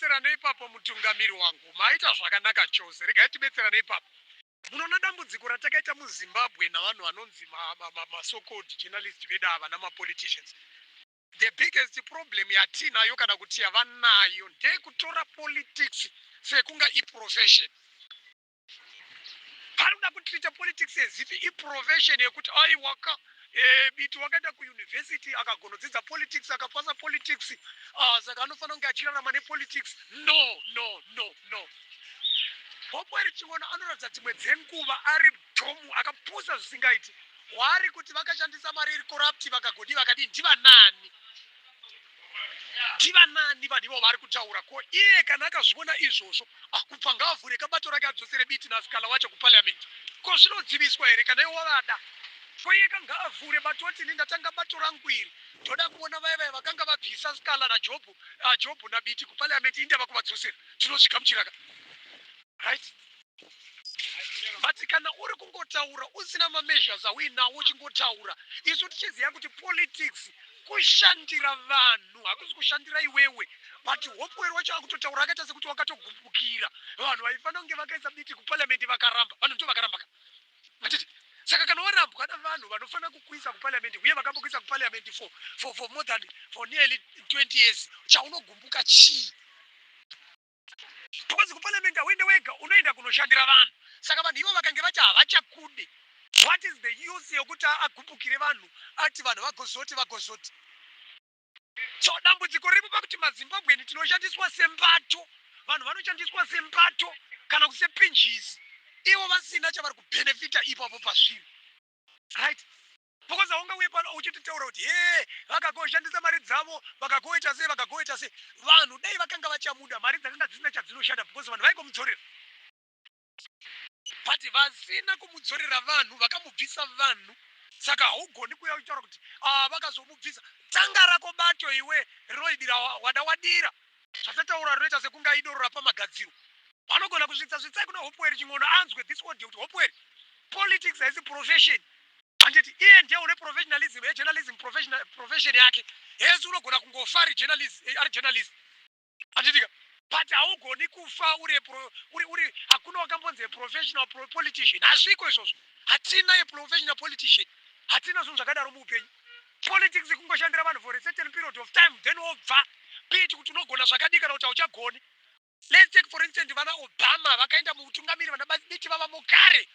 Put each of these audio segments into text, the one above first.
Tibetserane ipapo, mutungamiri wangu. Maita zvakanaka chose. Regai tibetserane ipapo. Munoona, dambudziko ratakaita muZimbabwe navanhu vanonzi masocalled journalist vedu ava namapoliticians, the biggest problem yatinayo, kana kuti yavanayo, ndeyekutora politics sekunga iprofession. Pari kuda kutreata politics as if iprofession yekuti aiwaka, Biti wakaenda kuuniversity, akagonodzidza politics, akapasa politics, saka anofanira kunge achirarama nepolitics. No, no, no, no. Hopewell Chin'ono anoratidza dzimwe dzenguva ari tomu akapusa zvisingaiti. Waari kuti vakashandisa mari iri corrupt, vakagodi, vakadii, ndivanani? Ndivanani vanhu ivo vari kutaura? Ko iye kana akazviona izvozvo, kubva ngaavhure kabato rake, adzosere Biti naSikhala wacho kuparliament. Ko zvinodziviswa here kana iwo wavada? Ko iye kanga avhure bato, oti, "Ini ndatanga bato rangu iri, ndoda kuona vaya vaya vakanga vabvisa Sikhala naJob, Job naBiti kuparliament, indava kuvadzosera." Tinozvigamuchiraka, right? But kana uri kungotaura usina mameasures auinawo, uchingotaura, isu tichiziva kuti politics kushandira vanhu, hakusi kushandira iwewe. But Hopewell wacho akutotaura akaita sekuti wakatogupukira vanhu vaifanira kunge vakaisa Biti kuparliament, vakaramba. Vanhu ndo vakaramba ka, atiti? Saka kana warambwa navanhu vanofanira kukuisa kuparliament, uye vakambokuisa kuparliament for more than, for nearly 20 years, chaunogumbuka chii? Because kuparliament hauende wega, unoenda kunoshandira vanhu. Saka vanhu ivo vakange vati havachakude, what is the use yokuti agupukire vanhu, ati vanhu vagozoti vagozoti? So dambudziko riripo pakuti maZimbabweni tinoshandiswa sembato. Vanhu vanoshandiswa sembato kana kusepinjisi, ivo vasina chavari kubhenefita ipapo pazviri, right? Because haungauye pano uchititaura kuti, "He, vakagoshandisa mari dzavo, vakagoita sei, vakagoita sei." Vanhu dai vakanga vachamuda, mari dzakanga dzisina chadzinoshanda, because vanhu vaingomudzorera. But vasina kumudzorera vanhu, vakamubvisa vanhu. Saka haugoni kuuya uchitaura kuti, "Ah, vakazomubvisa." Tanga rako bato iwe, rinoidira wada wadira zvatataura, rinoita sekunge aidorora pamagadziro. Vanogona kusvitsa, svitsai kuna Hopewell Chin'ono anzwe this audio, kuti Hopewell, politics haisi profession, handiti? Iye ndiye une professionalism yejournalism, profession yake. Hesi unogona kungofa ari journalist, ari journalist, handitika? But haugoni kufa uri uri, hakuna wakambonzi professional politician. Hazviko izvozvo. Hatina yeprofessional politician, hatina zvinhu zvakadaro muupenyu. Politics kungoshandira vanhu for a certain period of time, then wobva piti kuti unogona zvakadii kana kuti hauchagoni. Let's take for instance vana Obama, vakaenda muutungamiri vana Biti vavamo kare,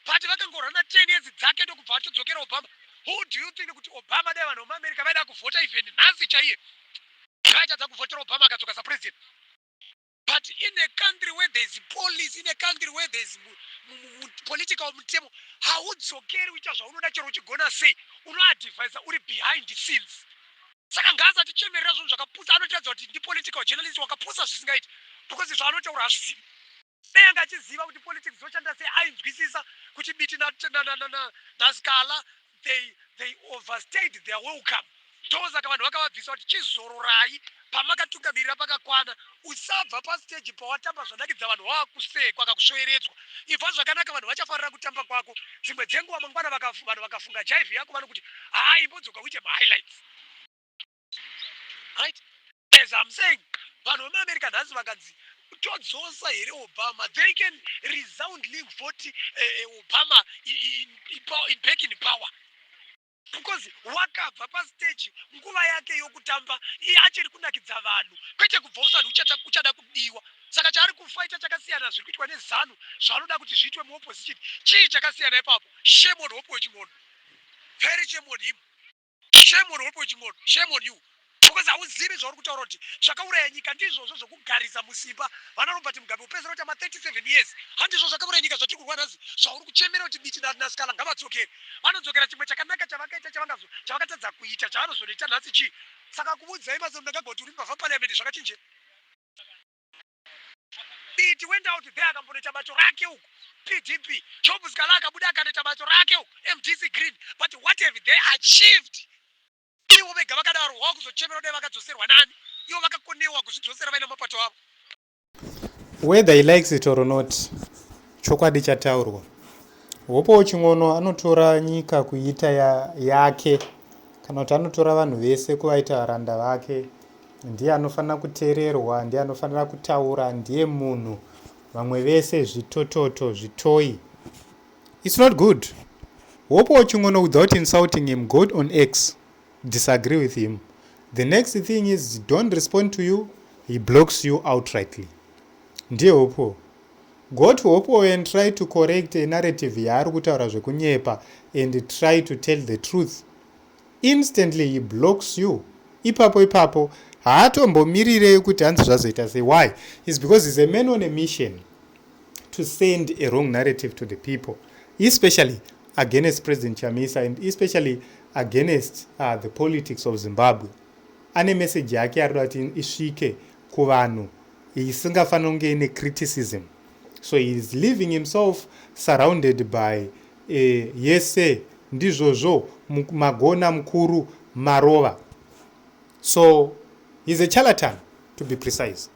but vakangorana 10 years dzake, ndokubva vatodzokera Obama. Who do you think kuti Obama, dai vanhu vemuAmerica vaida kuvhota even nhasi chaiye, vaitadza kuvhotera Obama akadzoka sapresident? But in a country where there is police, in a country where there is political mutemo, haudzokeri uita zvaunoda chero uchigona sei. Unoadvisa uri behind the scenes. Saka ngaasatichemerera zvinhu zvakapusa. Anotiradza kuti ndipolitical journalist wakapusa zvisingaiti, because zvaanotaura hazvizivi. Dai anga achiziva kuti politics dzoshanda sei, ainzwisisa kuti Biti naSikhala, they overstayed their welcome. Ndosaka vanhu vakavabvisa kuti chizororai, pamakatungamirira pakakwana. Usabva pastage pawatamba zvanakidza vanhu, wakusekwa kakusvoeredzwa. Ibva zvakanaka, vanhu vachafarira kutamba kwako. Dzimwe dzenguva mangwana vanhu vakafunga jive yako, vanokuti, "Hai, imbodzoka uite mahighlights," right? As I'm saying, vanhu vemuAmerica nhasi vakanzi todzosa here Obama, they can resoundly vote Obama in back in power, because wakabva pastage nguva yake yokutamba iye achiri kunakidza vanhu, kwete kubva usati uchada kudiwa. Saka chaari kufaita chakasiyana zviri kuitwa neZANU, zvanoda kuti zviitwe muopposition. Chii chakasiyana ipapo? Shame on Hopewell Chin'ono, very shame on him. Shame on Hopewell Chin'ono, shame on you, because hauzivi zvauri kutaura kuti zvakauraya nyika ndizvozvo zvokugarisa musimba vana Robert Mugabe, upedzera kuti ama37 years. Handizvo zvakauraya nyika zvatiri kurwa nhasi, zvauri kuchemera kuti Biti naSikhala ngavadzokere. Vanodzokera, chimwe chakanaka chavakaita, chavakatadza kuita, chavanozonoita nhasi chii? Saka kuudzai basa, ndakagoti uri mbavha parliament, zvakachinjira. Biti went out there, akambonoita bato rake uku, PDP. Job Sikhala akabuda, akanoita bato rake uku, MDC Green. But what have they achieved ivo vega vakadaro? Wakuzochemera dai vakadzoserwa nani, ivo vakakonewa kuzvidzosera vaina mapato avo. Whether he likes it or not, chokwadi chataurwa. Hopewell Chin'ono anotora nyika kuita yake, kana kuti anotora vanhu vese kuvaita varanda vake. Ndiye anofanira kuteererwa, ndiye anofanira kutaura, ndiye munhu. Vamwe vese zvitototo, zvitoyi. It's not good. Hopewell Chin'ono, without insulting him, go on X, disagree with him. The next thing is don't respond to you, he blocks you outrightly. Ndiye Hopewell. Go to Hopewell and try to correct a narrative yaari kutaura zvekunyepa and try to tell the truth. Instantly he blocks you. Ipapo ipapo haatombomirire kuti hanzi zvazoita sei. Why? Is because he's a man on a mission to send a wrong narrative to the people, especially against President Chamisa and especially against the politics of Zimbabwe. Ane message yake arikuda kuti isvike kuvanhu isingafaniri kunge ine criticism. So he is leaving himself surrounded by yese ndizvozvo, magona mukuru, marova. So he's a charlatan, to be precise.